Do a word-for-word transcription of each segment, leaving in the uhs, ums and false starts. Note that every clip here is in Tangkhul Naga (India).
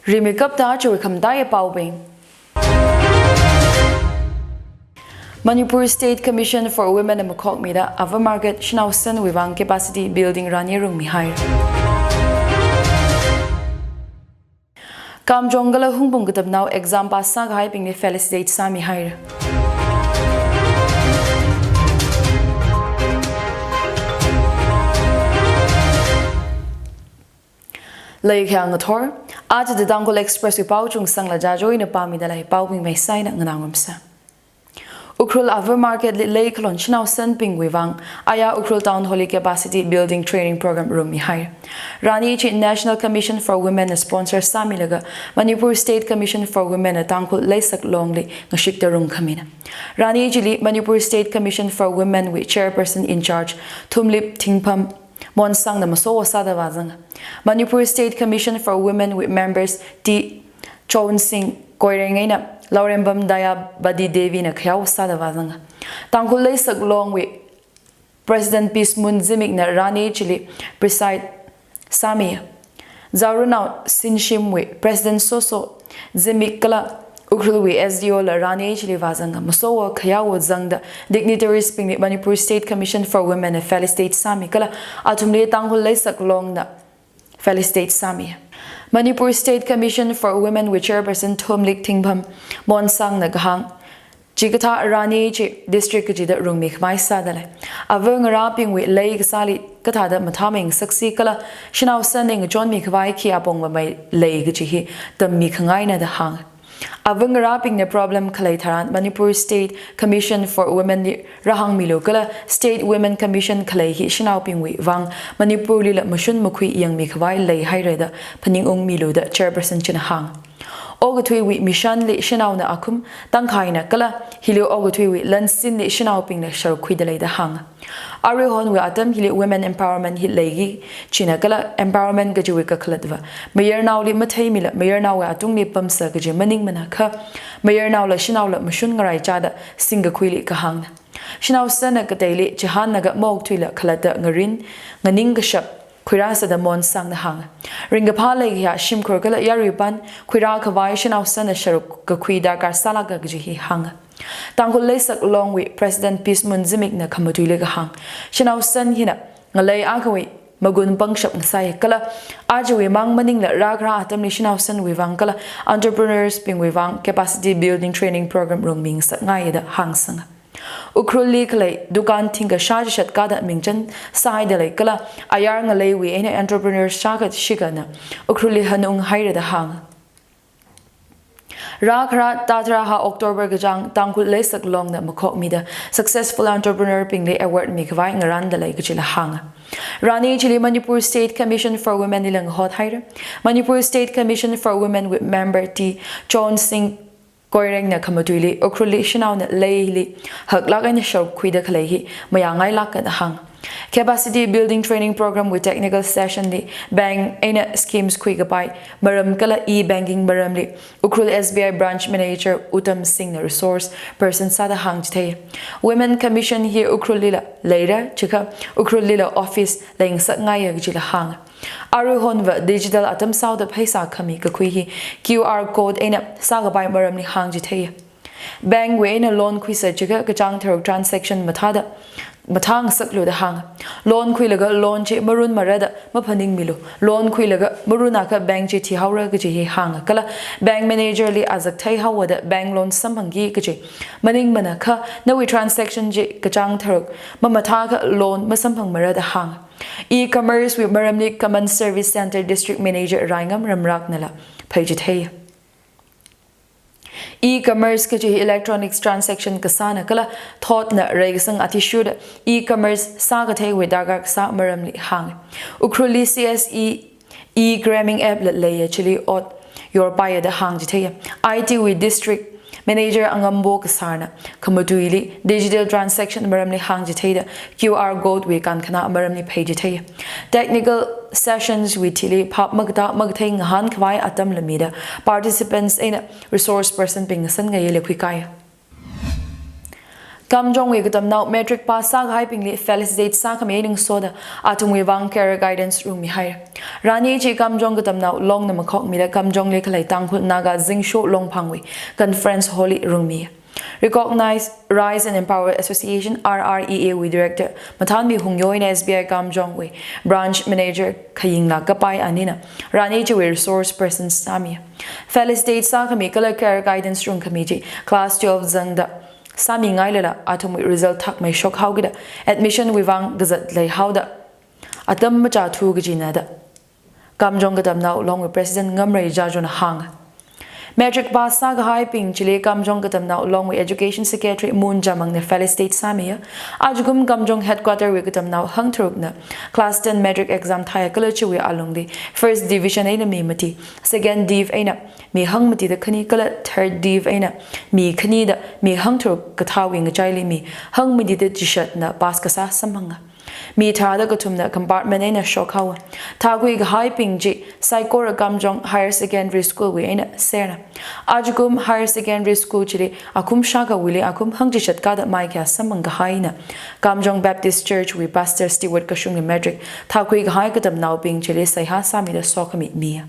Rimeikapta chiwui khamataiya paobing. Manipur State Commission for Women na makhokmida Ava Market shanao sanwui vang capacity building rani rungmihaira. Kamjong kala Hungpung katamnao exam pass sākahaibingli felicitate sāmihaira. Leikhayang ngathor, aja The Tangkhul Express wui pao chungsangla jajoina pāmida lei, paobing maisaina nganāngarumsa. Ukhrul Ava Market li leikhalon shanao sanbingwui vang, aya Ukhrul Town Hall li capacity building training program rungmihai. Rani chi National Commission for Women na sponsor sāmilaga, Manipur State Commission for Women na Tangkhul Leisak Longli ngashikta rungkhamina. Rani chili Manipur State Commission for Women wui chairperson in charge, Thumlip Thingpham Monsangna masowa sāda vāzanga. Manipur State Commission for Women wui members T Chonsing Koireng eina Laurembam Dayabadi Devi na khayao sāda vāzanga. Tangkhul Leisak Longwui President Pismun Zimik na rani chili preside sāmi. Zaurunao Sinshimwui President Soso Zimik kala Ukhrulwui S D O la rani chili vāzanga. Masowa khayao zangda dignitaries bingli Manipur State Commission for Women na felicitate sāmi kala athumli Tangkhul Leisak Longna felicitate sāmi. Manipur State Commission for Women wui chairperson Thumlip Thingpham Monsangna kahāng, chikathā rani chi district kachida rungmikhavai sāda lei. Ava ngarābingwui lei kasāli kathāda mathāmei ngasaksi kala shanao sanli ngachonmikhavai khi apong mamei lei kaji hi tammikhangaina da hānga. Ava ngarābingna problem khalei tharan Manipur State Commission for Women li rāhāngmilu kala State Women Commission khalei hi shanaobingwui vang Manipurlila mashun makhui yangmikhavai leihaira da phaningungmilu da chairperson china hānga. Okathuiwui mishanli shanaona akhum tangkhaina kala hili okathuiwui lansinli shanaobingna sharuk khuida lei da hānga. Aruihonwui atam hili women empowerment hi leiki china kala empowerment kajiwui kakhalatva mayarnaoli matheimila mayarnaowui atungli pamsa kaji maningmana kha mayarnaola shanaola mashun ngaraichada singkakhuili kahāngna. Shanao sanna kateili chihānlaga maokthuila khalatta ngarin, nganing kashap khuirāsa da Monsangna hānga. Ringkaphā leikahaiya shimkhur kala yaruipan khuirākhavai shanao sanna sharuk kakhui darkar sālāka kaji hi hānga. Tangkhul Leisak Longwui President Pismun Zimikna khamatuili kahāng, shanao san hina ngalei akhawui magun pangshap ngasai kala ajawui mang maningla rākhara atamli shanao sanwui vang kala entrepreneurs bingwui vang capacity building training program rungmingasakngai da hāngsanga. Ukhrulli khalei dukan thingkha shāchishat kada mingchan sāhaida lei kala ayar ngaleiwui eina entrepreneur shākha shikhana Ukhrulli hanunghaira da hānga. Rākhara tārā ha October kachāng Tangkhul Leisak Longna makhokmida successful entrepreneur bingli award mikhavai ngaranda lei kajila hānga. Rani chili Manipur State Commission for Women lila ngahothaira. Manipur State Commission for Women wui member T Chonsing Koirengna khamatuili Ukhrulli shanaona leili haklāk eina sharuk khuida khalei hi mayāngailāka da hānga. Capacity building training program wui technical session li bank eina schemes khuikapai maram kala e-banking maramli Ukhrul S B I branch manager Uttam Singhna resource person sāda hāngchithei. Women Commission hi Ukhrullila leira, chikha Ukhrullila office leingasakngaiya kajila hānga. Aruihonva digital atam sāhaoda pheisā khami kakhui hi Q R code eina sākapai maramli hāngchithei. Bank wui eina loan khuisa chikha kachāng tharuk transaction mathāda mathāngasaklu da hānga. Loan khuilaga loan chi marunmara da maphaningmilu. Loan khuilaga marunakha bank chi thihaora kaji hi hānga. Kala bank manager li azak theihaowa da bank loan samphangki kaji maningmana kha nawui transaction chi kachāng tharuk mamathākha loan masamphangmara da hānga. E-commerce wui maramli Common Service Centre District Manager Raingam Ramraknala pheichithei. E-commerce kaji hi electronics transaction kasāna kala thotna reikasang athishurda e-commerce sākatheiwui darkar kasā maramli hānga. Ukhrulli C S E e-cramming app la leiya chili ot yorpaiya da hāngchitheiya. I T wui district manager Angambo Kasarna khamatuili digital transaction maramli hāngchitheida Q R code wui kankhana maramli pheichithei. Technical sessions wui thili phap makatā makathei ngahānkhavai atamla mida participants eina resource person bing ngasanngaiyila khuikai. Kamjongwui katamnao matric pass sākahaibingli felicitate sākhami eina ngasoda athumwui vang career guidance rungmihaira. Rani chi Kamjong katamnao Longna makhokmida Kamjongli khalei Tangkhul Naga Zingsho Longphangwui conference hall li rungmi. Recognized Rise and Empower Association, R R E A wui director Mathanmi Hungyo eina S B I Kamjongwui branch manager Khayingla Kapai anina Rani chiwui resource person sāmi. Felicitate sākhami kala career guidance rungkhami chi class twelve zangda sāmingailala athumwui result thakmeishok haokida admission wui vang kazat leihaoda atam machāthu kajina da Kamjong katamnao Longwui president Ngamrei Jajona hānga. Matric pass sākahaibing chili Kamjong katamnao Longwui education secretary Mun Jamangna felicitate sāmiya. Ajakum Kamjong headquarter wui katamnao hangtharukna class ten matric exam thāya kala chiwui alungli first division eina mi mati, second div eina mi hangmatida khani kala third div eina mi khanida mi hangtharuk kathāwui ngachaili mi hangmatida chishatna pass kasā samphanga. Mi tharāda kathumna compartment eina shokhaowa. Thakhui kahaibing chi saikora Kamjong Higher Secondary School wui eina serna. Ajakum Higher Secondary School chili akhum shākhawuili akhum hangchishat kada maikhayā samphang kahaina Kamjong Baptist Church wui Pastor Stewart Kashungli matric thakhui kahai katamnaobing chili seihā sāmida sokhami miya.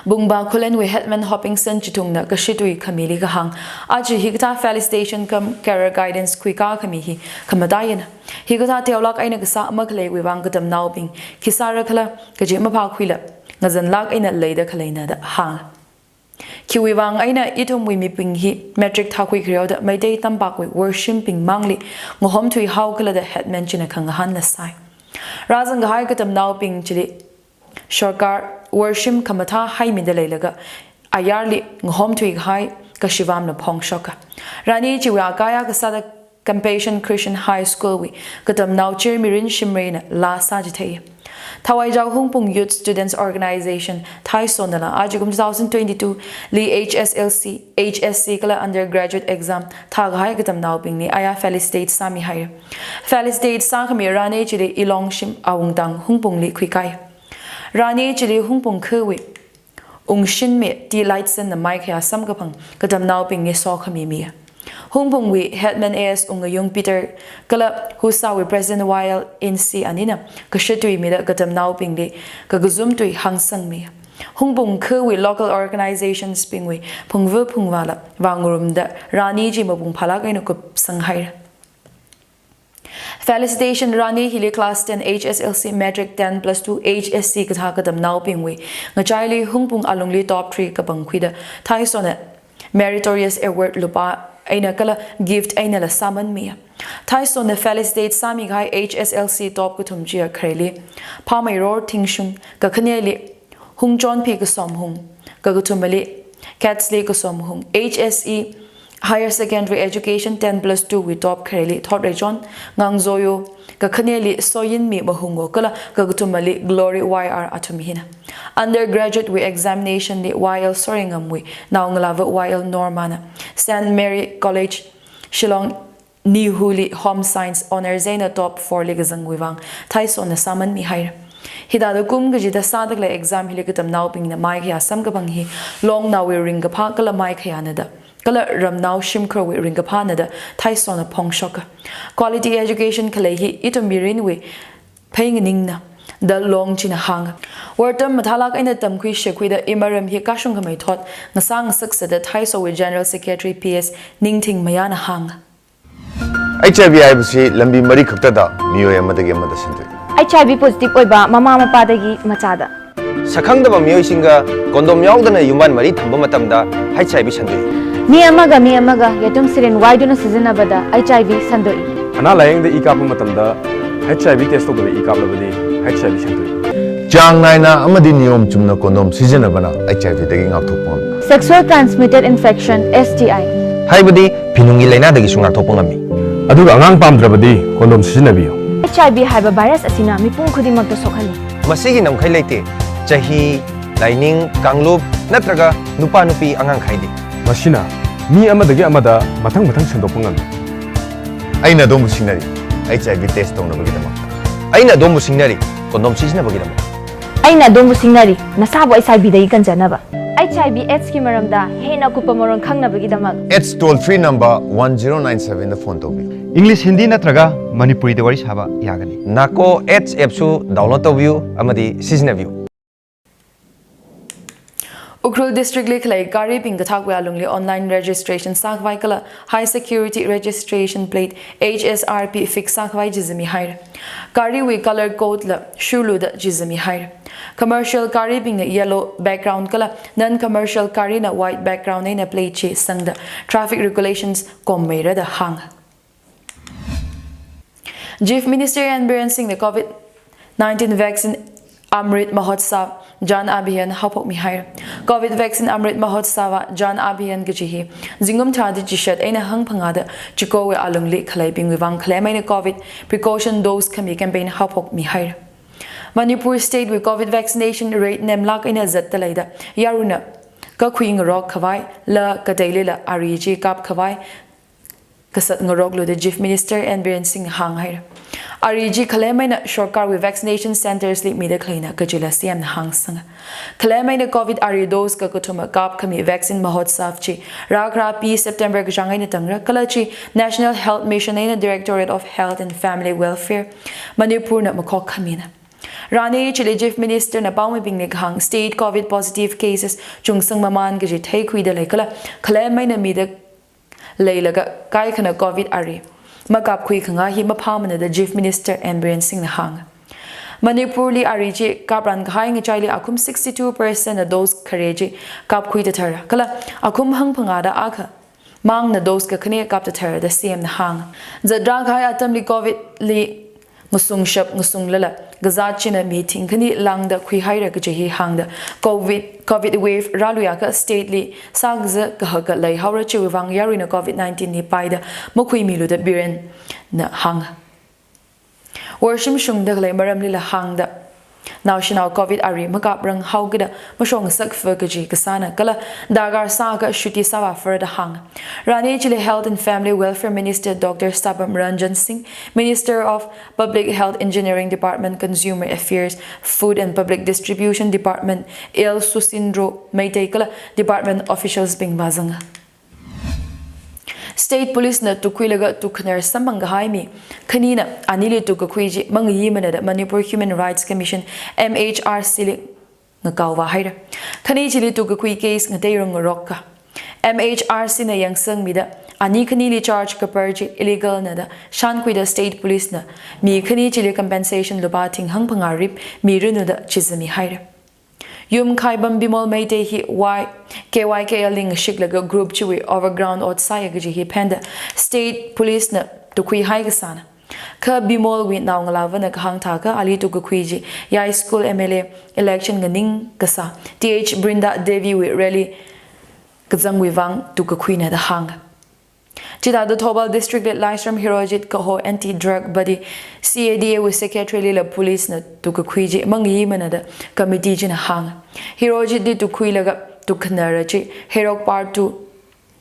Bungba Khullenwui headman Hopingson Chithungna kashitui khamili kahāng, aja hikathā felicitation cum career guidance khuikā khami hi khamataiyana. Hikathā teolāk eina kasā makhaleiwui vang katamnaobing khi sāra khala kaji maphākhuila ngazanlāk eina leida khaleina da hānga. Khiwui vang eina ithumwui mibing hi matric thakhui khareoda Meitei tampakwui worshimbing mangli ngahomthui haokhala da headman china khangahānla sāi. Rāzang kahai katamnaobing chili sorkar worshim khamathā haimida leilaga ayarli ngahomthui kahai kashivamna phongshoka. Rani chiwui akaya kasāda Compassion Christian High School wui katamnao Chirmirin Shimreina laa sāchithei. Thawaijaw Hungpung Youth Students Organization Thaisonala ajakum two thousand twenty-two li H S L C, H S C kala undergraduate exam thākahai katamnaobingli aya felicitate sāmihaira. Felicitate sākhami Rani chili Ilongshim Awungtang Hungpungli khuikai. Rani chili Hungpung khawui ungshinmi T Lightson na maikhayā samkaphang katamnaobingli sokhami miya. Hungpungwui headman A S Ungayung Peter kala HUSA wui president Y L Insi anina kashitui mida katamnaobingli kakazumtui hāngsangmi. Hungpung khawui local organizations bingwui phungva phungvāla vāngarumda Rani chi mapung phālāk eina kupsanghaira. Felicitation Rani hili class ten H S L C, matric ten plus two H S C kathā katamnaobingwui ngachaili Hungpung alungli top three kapangkhuida Thaisona Meritorious Award lupā eina kala gift einala sāmanmiya. Thaisona felicitate sāmikahai H S L C top kathum chiya khareli Phameiror Thingshung, kakhaneli Hungchonphi Kasomhung, kakathumali Catsley Kasomhung, H S E Higher Secondary Education ten plus two wui top khareli Thotreichon Ngangzoyo, kakhaneli Soyinmi Mahungo kala kakathumali Glory Y R athum hina. Undergraduate wui examination li Y L Soringamwui naongalāva Y L Normana, Saint Mary College Shillong Nihuli Home Science Honours eina top four li kazangwui vang Thaisona sāmanmihaira. Hithāda kum kachida sāda khalei exam hili katamnaobingna maikhayā samkaphang hi longnaowui ringkaphā kala maikhayāna da, kala ramnao shimkhurawui ringkaphāna da Thaisona phongshoka. Quality education khalei hi ithum mirinwui phei nganingna da Long china hānga. Wortam mathālāk eina tamkhui shekhuida imaram hi kashung khamei thot ngasā ngasaksada Thaisowui General Secretary P S Ningthingmayana hānga. H I V ꯍꯥꯏꯕꯁꯤ ꯂꯝꯕꯤ ꯃꯔꯤ ꯈꯛꯇꯗ ꯃꯤꯑꯣꯏ ꯑꯃꯗꯒꯤ ꯑꯃꯗ ꯁꯟꯗꯣꯛꯏ꯫ H I V positive ꯑꯣꯏꯕ ꯃꯃꯥ ꯃꯄꯥꯗꯒꯤ ꯃꯆꯥꯗ꯫ ꯁꯛꯈꯪꯗꯕ ꯃꯤꯑꯣꯏꯁꯤꯡꯒ condom ꯌꯥꯎꯗꯅ ꯌꯨꯝꯕꯥꯟ ꯃꯔꯤ ꯊꯝꯕ ꯃꯇꯝꯗ H I V ꯁꯟꯗꯣꯛꯏ꯫ ꯃꯤ ꯑꯃꯒ ꯃꯤ ꯑꯃꯒ ꯌꯦꯇꯨꯝ syringe ꯋꯥꯏꯗꯨꯅ ꯁꯤꯖꯤꯟꯅꯕꯗ H I V ꯁꯟꯗꯣꯛꯏ꯫ ꯑꯅꯥ ꯂꯥꯌꯦꯡꯗ ꯏ ꯀꯥꯞꯄ ꯃꯇꯝꯗ H I V test ꯇꯧꯗꯕ ꯏ ꯀꯥꯞꯂꯕꯗꯤ H I V ꯁꯟꯗꯣꯛꯏ꯫ ꯆꯥꯡ ꯅꯥꯏꯅ ꯑꯃꯗꯤ ꯅꯤꯌꯣꯝ ꯆꯨꯝꯅ condom ꯁꯤꯖꯤꯟꯅꯕꯅ H I V ꯗꯒꯤ ꯉꯥꯛꯊꯣꯛꯄ ꯉꯝꯃꯤ꯫ Sexual transmitted infection, S T I꯫ ꯍꯥꯏꯕꯗꯤ ꯐꯤꯅꯨꯡꯒꯤ ꯂꯥꯏꯅꯥꯗꯒꯤꯁꯨ ꯉꯥꯛꯊꯣꯛꯄ ꯉꯝꯃꯤ꯫ ꯑꯗꯨꯒ ꯑꯉꯥꯡ ꯄꯥꯝꯗ꯭ꯔꯕꯗꯤ condom ꯁꯤꯖꯤꯟꯅꯕꯤꯌꯨ꯫ H I V ꯍꯥꯏꯕ virus ꯑꯁꯤꯅ ꯃꯤꯄꯨꯝ ꯈꯨꯗꯤꯡꯃꯛꯇ ꯁꯣꯛꯍꯜꯂꯤ꯫ ꯃꯁꯤꯒꯤ ꯉꯝꯈꯩ ꯂꯩꯇꯦ꯫ ꯆꯍꯤ, ꯂꯥꯏꯅꯤꯡ, ꯀꯥꯡꯂꯨꯞ ꯅꯠꯇ꯭ꯔꯒ ꯅꯨꯄꯥ ꯅꯨꯄꯤ ꯑꯉꯥꯡ ꯈꯥꯏꯗꯦ꯫ ꯃꯁꯤꯅ ꯃꯤ ꯑꯃꯗꯒꯤ ꯑꯃꯗ ꯃꯊꯪ ꯃꯊꯪ ꯁꯟꯗꯣꯛꯄ ꯉꯝꯃꯤ꯫ ꯑꯩꯅ ꯑꯗꯣꯝꯕꯨ ꯁꯤꯡꯅꯔꯤ, H I V test ꯇꯧꯅꯕꯒꯤꯗꯃꯛꯇ꯫ ꯑꯩꯅ ꯑꯗꯣꯝꯕꯨ ꯁꯤꯡꯅꯔꯤ, condom ꯁꯤꯖꯤꯟꯅꯕꯒꯤꯗꯃꯛꯇ꯫ ꯑꯩꯅ ꯑꯗꯣꯝꯕꯨ ꯁꯤꯡꯅꯔꯤ, ꯅꯁꯥꯕꯨ H I V ꯗꯒꯤ ꯀꯟꯖꯅꯕ꯫ H I V AIDS ꯀꯤ ꯃꯔꯝꯗ ꯍꯦꯟꯅ ꯑꯀꯨꯞꯄ ꯃꯔꯣꯜ ꯈꯪꯅꯕꯒꯤꯗꯃꯛ AIDS toll free number one zero nine seven ꯗ phone ꯇꯧꯕꯤꯌꯨ꯫ English, Hindi ꯅꯠꯇ꯭ꯔꯒ ꯃꯅꯤꯄꯨꯔꯤꯗ ꯋꯥꯔꯤ ꯁꯥꯕ ꯌꯥꯒꯅꯤ꯫ NACO AIDS app ꯁꯨ download ꯇꯧꯕꯤꯌꯨ ꯑꯃꯗꯤ ꯁꯤꯖꯤꯟꯅꯕꯤꯌꯨ꯫ Ukhrul District ꯂꯤ ꯈꯂꯩ ꯒꯥꯔꯤꯕꯤꯡ ꯀꯊꯥꯛ ꯋꯦ ꯑꯂꯨꯡꯂꯤ online registration ꯁꯥꯈꯋꯥꯏ ꯀꯂ High Security Registration Plate, H S R P, fix ꯁꯥꯈꯋꯥꯏ ꯖꯤꯖꯃꯤ ꯍꯥꯏꯔ꯫ ꯒꯥꯔꯤꯋꯤ colour code ꯂ ꯁꯨꯂꯨꯗ ꯖꯤꯖꯃꯤ ꯍꯥꯏꯔ꯫ Commercial ꯒꯥꯔꯤꯕꯤꯡꯅ yellow background ꯀꯂ non commercial ꯒꯥꯔꯤꯅ white background ꯑꯩꯅ plate ꯆꯦ ꯁꯪꯗ traffic regulations ꯀꯣꯝꯃꯩꯔꯗ ꯍꯥꯡ꯫ Chief Minister N Biren Singh ꯅ COVID nineteen vaccine Amrit Mahotsav Jan Abhiyan ꯍꯧꯄꯣꯛꯃꯤ ꯍꯥꯏꯔ꯫ COVID vaccine Amrit Mahotsav Jan Abhiyan ꯀꯖꯤ ꯍꯤ ꯖꯤꯡꯒꯨꯝ ꯊ꯭ꯔꯥꯗ ꯆꯤꯁꯠ ꯑꯩꯅ ꯍꯪ ꯐꯪꯉꯥꯗ ꯆꯤꯀꯣꯋꯦ ꯑꯂꯨꯡꯂꯤ ꯈꯂꯩꯕꯤꯡ ꯋꯤꯋꯥꯡ ꯈꯂꯦꯝ ꯑꯩꯅ COVID precaution dose ꯈꯃꯤ campaign ꯍꯧꯄꯣꯛꯃꯤ ꯍꯥꯏꯔ꯫ Manipur state ꯋꯤ COVID vaccination rate ꯅꯦꯝꯂꯥꯛ ꯑꯩꯅ ꯖꯠꯇ ꯂꯩꯗ ꯌꯥꯔꯨꯅ ꯀꯈꯨꯏ ꯉꯔꯣꯛ ꯈꯋꯥꯏ ꯂ ꯀꯇꯩꯂꯤꯂ ꯑꯔꯤꯖꯤ ꯀꯥꯞ ꯈꯋꯥꯏ ꯀꯁꯠ ꯉꯔꯣꯛꯂꯨꯗ Chief Minister N Biren Singh ꯍꯥꯡ ꯍꯥꯏꯔ꯫ ꯑꯔꯤꯖꯤ ꯈꯂꯦꯝ ꯑꯩꯅ ꯁꯔꯀꯥꯔ ꯋꯤ vaccination centres ꯂꯤ ꯃꯤꯗ ꯈꯂꯩꯅ ꯀꯖꯤꯂ C M ꯅ ꯍꯥꯡ ꯁꯪ꯫ ꯈꯂꯦꯝ ꯑꯩꯅ COVID ꯑꯔꯤ dose ꯀ ꯀꯊꯨꯝ ꯀꯥꯞ ꯈꯃꯤ vaccine ꯃꯍꯣꯠꯁꯥꯚ ꯆꯤ ꯔꯥꯈ꯭ꯔꯥ ꯄꯤ September ꯀꯆꯥꯡ ꯑꯩꯅ ꯇꯪꯔ ꯀꯂꯆꯤ National Health Mission ꯑꯩꯅ Directorate of Health and Family Welfare Manipur ꯅ ꯃꯈꯣꯛ ꯈꯃꯤꯅ꯫ ꯔꯥꯅꯤ ꯆꯤꯂꯤ Chief Minister ꯅ ꯄꯥꯎꯃꯤꯕꯤꯡ ꯅꯤꯛ ꯍꯥꯡ state COVID positive cases ꯆꯨꯡꯁꯪ ꯃꯃꯥꯟ ꯀꯖꯤ ꯊꯩꯈꯨꯏꯗ ꯂꯩ ꯀꯂ ꯈꯂꯦꯝ ꯑꯩꯅ ꯃꯤꯗ ꯂꯩꯂꯒ ꯀꯥꯏꯈꯅ COVID ꯑꯔꯤ ꯃꯀꯥꯞ ꯈꯨꯏ ꯈꯪꯉꯥ ꯍꯤ ꯃꯐꯥ ꯃꯅꯗ Chief Minister N Biren Singh ꯅ ꯍꯥꯡ꯫ ꯃꯅꯤꯄꯨꯔ ꯂꯤ ꯑꯔꯤ ꯆꯤ ꯀꯥꯞꯔꯥꯟ ꯀꯍꯥꯏ ꯉꯆꯥꯏ ꯂꯤ ꯑꯈꯨꯝ sixty two percent ꯅ dose ꯈꯔꯦ ꯆꯤ ꯀꯥꯞ ꯈꯨꯏ ꯇꯊꯔ ꯀꯂ ꯑꯈꯨꯝ ꯍꯪ ꯐꯪꯉꯥꯗ ꯑꯥꯈ ꯃꯥꯡꯅ dose ꯀꯈꯅꯦ ꯀꯥꯞ ꯇꯊꯔꯗ C M ꯅ ꯍꯥꯡ꯫ ꯖꯗ꯭ꯔꯥ ꯀꯍꯥꯏ ꯑꯇꯝ ꯂꯤ COVID ꯂꯤ ꯉꯁꯨꯡ ꯁꯞ ꯉꯁꯨꯡ ꯂꯂ ꯒꯖꯥꯠ ꯆꯤꯅ ꯃꯤ ꯊꯤꯡ ꯈꯅꯤ ꯂꯥꯡꯗ ꯈꯨꯏ ꯍꯥꯏꯔ ꯀꯖꯤ ꯍꯤ ꯍꯥꯡꯗ COVID, COVID wave ꯔꯥꯂꯨꯌꯥ ꯀ state ꯂꯤ ꯁꯥꯒꯖ ꯀꯍ ꯀ ꯂꯩ ꯍꯥꯎꯔ ꯆꯤꯋꯤ ꯋꯥꯡ ꯌꯥꯔꯨꯏꯅ COVID nineteen ꯅꯤ ꯄꯥꯏꯗ ꯃꯈꯨꯏ ꯃꯤꯂꯨꯗ Biren ꯅ ꯍꯥꯡ꯫ ꯋꯥꯔꯁꯤꯝ ꯁꯨꯡꯗ ꯂꯩ ꯃꯔꯝ ꯂꯤꯂ ꯍꯥꯡꯗ ꯅꯥꯎꯁꯤꯅꯥꯎ COVID ꯑꯔꯤ ꯃꯀꯥꯞ ꯔꯪ ꯍꯥꯎꯒꯤꯗ ꯃꯁꯣꯡ ꯁꯛ ꯐ ꯀꯖꯤ ꯀꯁꯥꯅ ꯀꯂ ꯗꯥꯒꯥꯔ ꯁꯥꯒ ꯁꯨꯇꯤ ꯁꯥꯕ ꯐꯔꯗ ꯍꯥꯡ꯫ Rani chilli Health and Family Welfare Minister Doctor Sabam Ranjan Singh, Minister of Public Health Engineering Department, Consumer Affairs, Food and Public Distribution Department, L Susindro Meitei kala department officials bing vāzanga. State Police na tukhuilaga tukhanar samphang kahai mi khanina anili tukkakhui chi mangayi manada Manipur Human Rights Commission, M H R C li ngakaova haira. Khani chili tukkakhui case ngatei rungarok ka. M H R C na yangsangmida ani khanili charge kapar chi illegal nada shankhuida State Police na mi khani chili compensation lupā thing hangphangā rip mirunuda chizami haira. Yumkhaibam Bimol Meitei hi Y K Y K L li ngashiklaga group chiwui overground ot sāya kaji hi phenda State Police na tukkhui hai kasāna. Kha Bimol wui naongalāvana kahāng thākha ali tukkakhui chi Yai School M L A election nganing kasā Th Brinda Devi wui rally kazangwui vang tukkakhuina da hānga. Chithāda Thoubal District li Laishram Hirojit kaho Anti Drug Body, C A D A wui secretary lila police na tukkakhui chi mangayi manada committee china hānga. Hirojit li tukkhuilaga tukkhanara chi Heirok Part two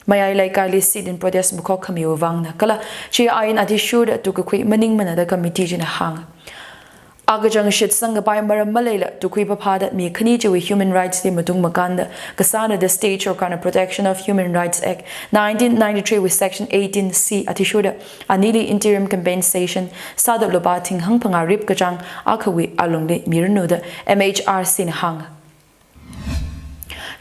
Mayai Leikaili sit-in protest bukhok khamiwui vangna kala chi ain athishurda tukkakhui maning manada committee china hānga. Akachang shitsang kapai maram maleila tukkhui paphada mi khani chiwui human rights li matung makanda kasāna da State Sorkarna Protection of Human Rights Act nineteen ninety-three wui Section eighteen C athishurda anili interim compensation sāda lupā thing hangphangā rip kachāng akhawui alungli mirunuda M H R C na hānga.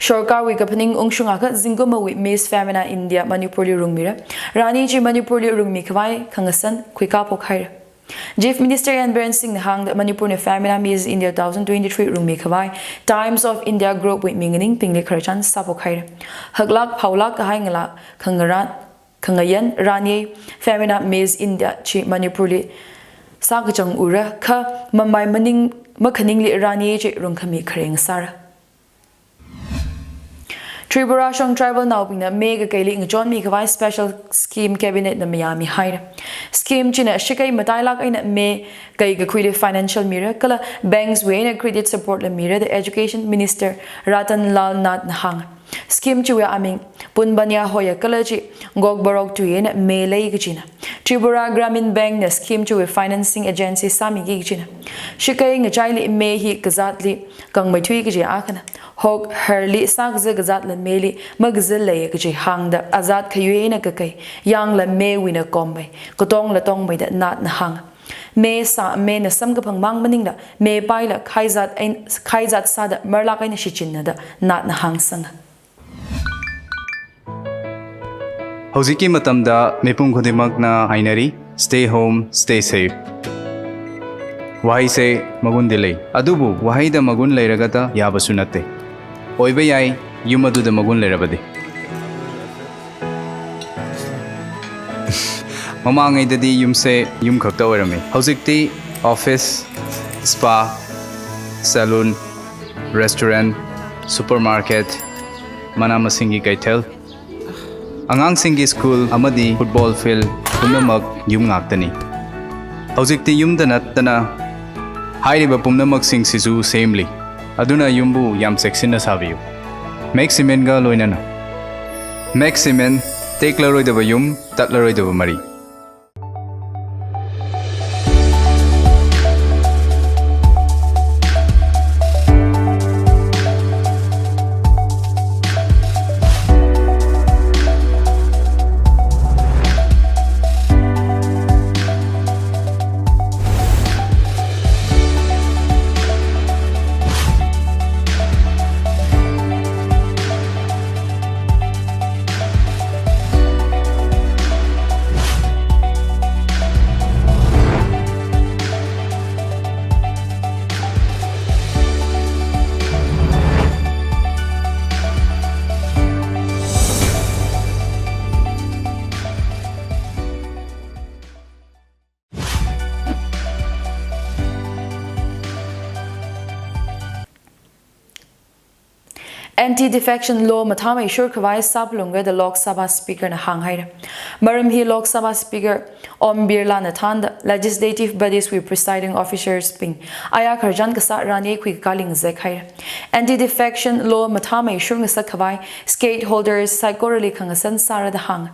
Sorkarwui kaphaning ungshung akha zingkumawui Miss Femina India Manipur li rungmira. Rani chi Manipur li rungmi khavai khangasan khuikapok haira. Chief Minister N Biren Singh na hāngda Manipur na Femina Miss India two thousand twenty-three rungmi khavai Times of India Group wui minganing pingli khararchan sāpok haira. Haklak phaolak kahai ngala khangaran khangayan rani Femina Miss India chi Manipur li sākachang ura kha Mumbai maning makhaningli rani chi rungkhami khareng sāra. Tripura shong tribal naobingna me kakeili ngachonmi khavai special scheme cabinet na mayāmi haira. Scheme china shikai matailak eina me kai kakhuili financial mira kala banks wui eina credit support la mira da Education Minister Ratan Lal Nath na hānga. Scheme chiwui aming Punbanya Hoya kala chi Gokborok tui eina melei kajina. Tripura Gramin Bank na scheme chiwui financing agency sāmiki kajina. Shakei ngachaili me hi kazatli kangmeithui kaji akhana. Hok harli sākaza kazatla meli makaza lei kaji hāngda azat khayui eina kakai yangla mewuina kommei, katongla tongmeida natna hānga. Me sā mena samkaphang mang maningla, mepaila khaizat ein-, khaizat sāda marlak eina shichinna da natna hāngsanga. Hꯧjikki matamda mipum khudingmakna hainari, stay home, stay safe. Wahaise magundi lei. Adubu wahaida magun leiragata yabasu natte. Oiba yai, yum aduda magun leirabadi. Mamangaidadi yumse yum khakta oirame. Hojikti office, spa, salon, restaurant, supermarket, mana masinggi kaithel, angangsinggi school amadi football field pumnamak yum ngaktani. Hojikti yumda nattana hairiba pumnamaksing sisu semli. Aduna yumbu yam cheksinna sābiyu. Max Cement ga loinana. Max Cement, teklaroidaba yum, tatlaroidaba mari. Anti-defection law mathāmeishur khavai sāphalungra da Lok Sabha Speaker na hānghaira. Maram hi Lok Sabha Speaker Om Birla na thānda legislative bodies wui presiding officers bing aya kharjan kasā rani khuikakāli ngazekhaira. Anti-defection law mathāmeishur ngasak khavai stakeholders saikorali khangasan sāra da hānga.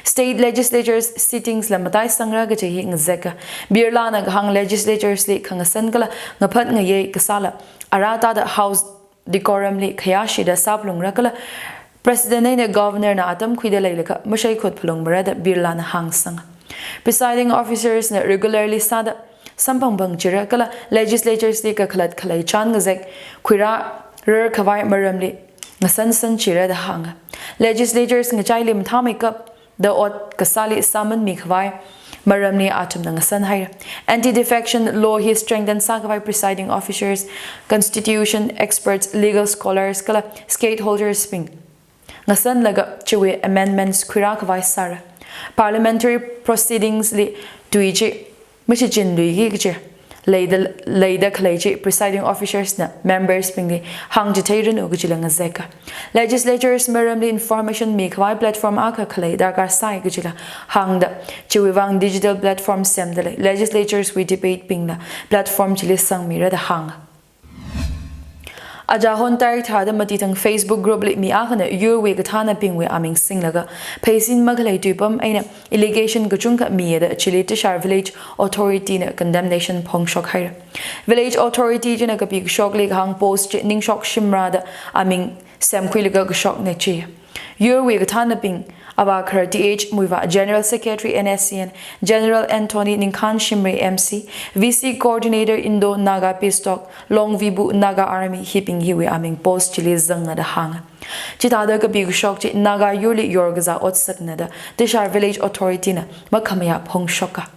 State legislatures sittings la mataisangra kaji hi ngazeka. Birla na kahāng legislatures li khangasan kala ngaphat ngayei kasāla arātada House decorum li khayāshida sāphalungra kala President eina Governor na atam khuida leilakha mashaikhut phalungmara da Birla na hāngsanga. Presiding officers na regularly sāda samphangphang chira kala legislatures li kakhalat khalei chān ngazek khuirārar khavai maramli ngasansan chira da hānga. Legislatures ngachaili mathāmeikapda ot kasāli sāman mikhavai maramli athumna ngasanhaira. Anti-defection law hi strengthen sākhavai presiding officers, constitution experts, legal scholars kala stakeholders bing ngasanlaga chiwui amendments khuirā khavai sāra. Parliamentary proceedings li tui chi mashichinluiki kaji leida, leida khalei chi presiding officers na members bingli hāngchitheiranu kajila ngazeka. Legislatures maramli information mikhavai platform akha khalei darkar sāi kajila hāngda, chiwui vang digital platform semda lei. Legislatures wui debate bingna platform chili sangmira da hānga. Aja hon tarik thāda matithang Facebook group li mi akhana yurwui kathānabingwui aming singlaga pheisin makhalei tuipam eina allegation kachungkha mida chili Tishar Village Authority na condemnation phongshok haira. Village Authority china kapi kashokli kahāng post chi Ningshok Shimrah da aming semkhuilaga kashokna chi. Yurwui kathānabing, Avā Kharar Th Muivah, General Secretary N S C N, General Anthony Ningkhan Shimray M C, V C Coordinator Indo Naga Peace Talk, Longvibu Naga Army hibing hiwui aming post chili zanga da hānga. Chithāda kapi kashok chi Naga yurli yorkazā otsakna da Tishar Village Authority na makhamayā phongshoka.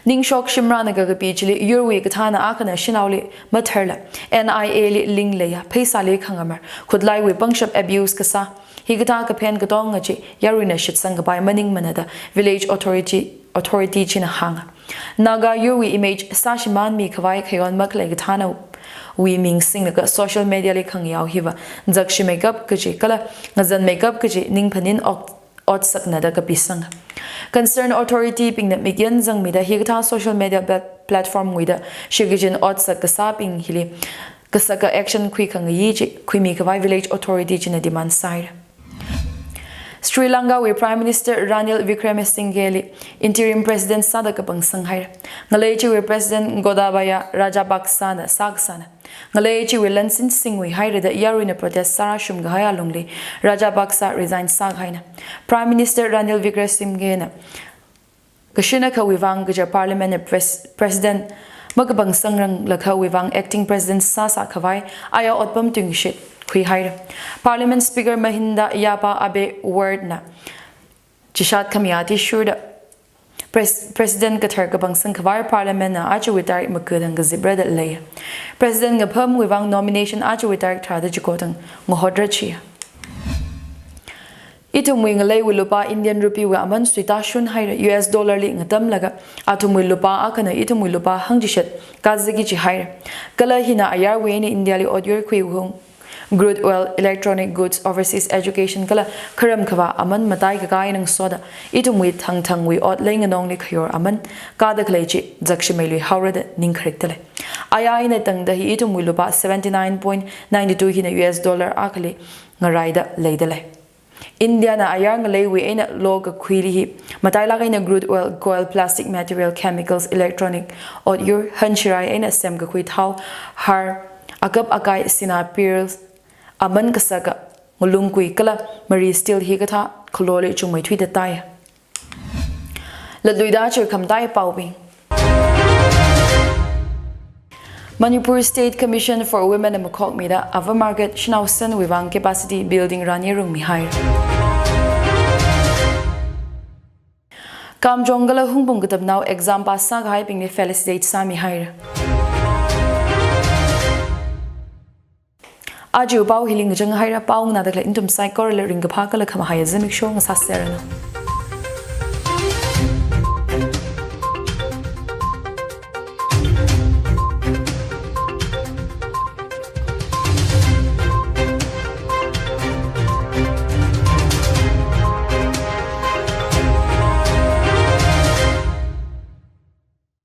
Ningshok Shimrahna kakapi chili yurwui kathāna akhana shanaoli matharla N I A li lingleiya pheisāli khangamar, khutlaiwui pangshap abuse kasā, hikathā kaphen katonga chi yaruina shitsang kapai maningmana da Village Authority, Authority china hānga. Naga yurwui image sāshimān mikhavai khayon makhalei kathānawui ming singlaga social media li khangayao hiva zakshi makeup kaji kala ngazan makeup kaji ningphanin ok otsakna da kapisanga. Concerned authority bingna mikyan zangmida hikathā social media plat-, platform wuida shikachin otsak kasābing hili kasaka action khuikhangayi chi khuimi khavai village authority china demand sāhaira. Sri Lanka wui Prime Minister Ranil Wickremesinghe li Interim President sāda kapangsang haira. Ngalei chiwui President Gotabaya Rajapaksa na sākasāna. Ngalei chiwui lansin singwui haira da yaruina protest sārāshum kahai alungli Rajapaksa resign sākahaina. Prime Minister Ranil Wickremesinghe na kashin akhawui vang kaja Parliament na pres-, President makapangsangranglakha wui vang Acting President sāsā khavai aya otpam tungshit khuihaira. Parliament Speaker Mahinda yapa Abe Ward na chishat khami athishurda Pres-, President kathar kapangsang khavai Parliament na achuwui tarik maga thang kazipra da lei. President ngaphamwui vang nomination achuwui tarik tharāda chiko thang ngahotra chi. Ithumwui ngaleiwui lupā Indian rupee wui aman suitashun haira. U S dollar li ngatamlaga athumwui lupā akhana ithumwui lupā hangchishat kazaki chi haira. Kala hina ayarwui eina India li otyur khuihung, crude oil, electronic goods, overseas education kala kharam khavā aman mataikaka eina ngasoda ithumwui thangthangwui ot leinganongli khayor aman kada khalei chi zakshimeilui haora da ningkharikta lei. Aya eina tangda hi ithumwui lupā seventy nine point nine two hina U S dollar akhali ngaraida leida lei. India na ayar ngaleiwui eina lo kakhuili hi matailāk eina crude oil, coal, plastic material, chemicals, electronic otyur, hanshirai eina semkakhui thao, har, akap akai, sinā, pearls, aman kasaka, ngalungkui kala mari steel hikathā khaloli chungmeithuida tai. Latluida chi khamataiya paobing. Manipur State Commission for Women na makhokmida Ava Market shanao sanwui vang capacity building rani rungmihai. Kamchong kala Hungpung katamnao exam pass sākahaibingli felicitate sāmihaira. Aja pao hili ngachang haira. Pao nganāda khalei nathum saikorali ringkaphā kala khamahaiya zimiksho ngasāseranu.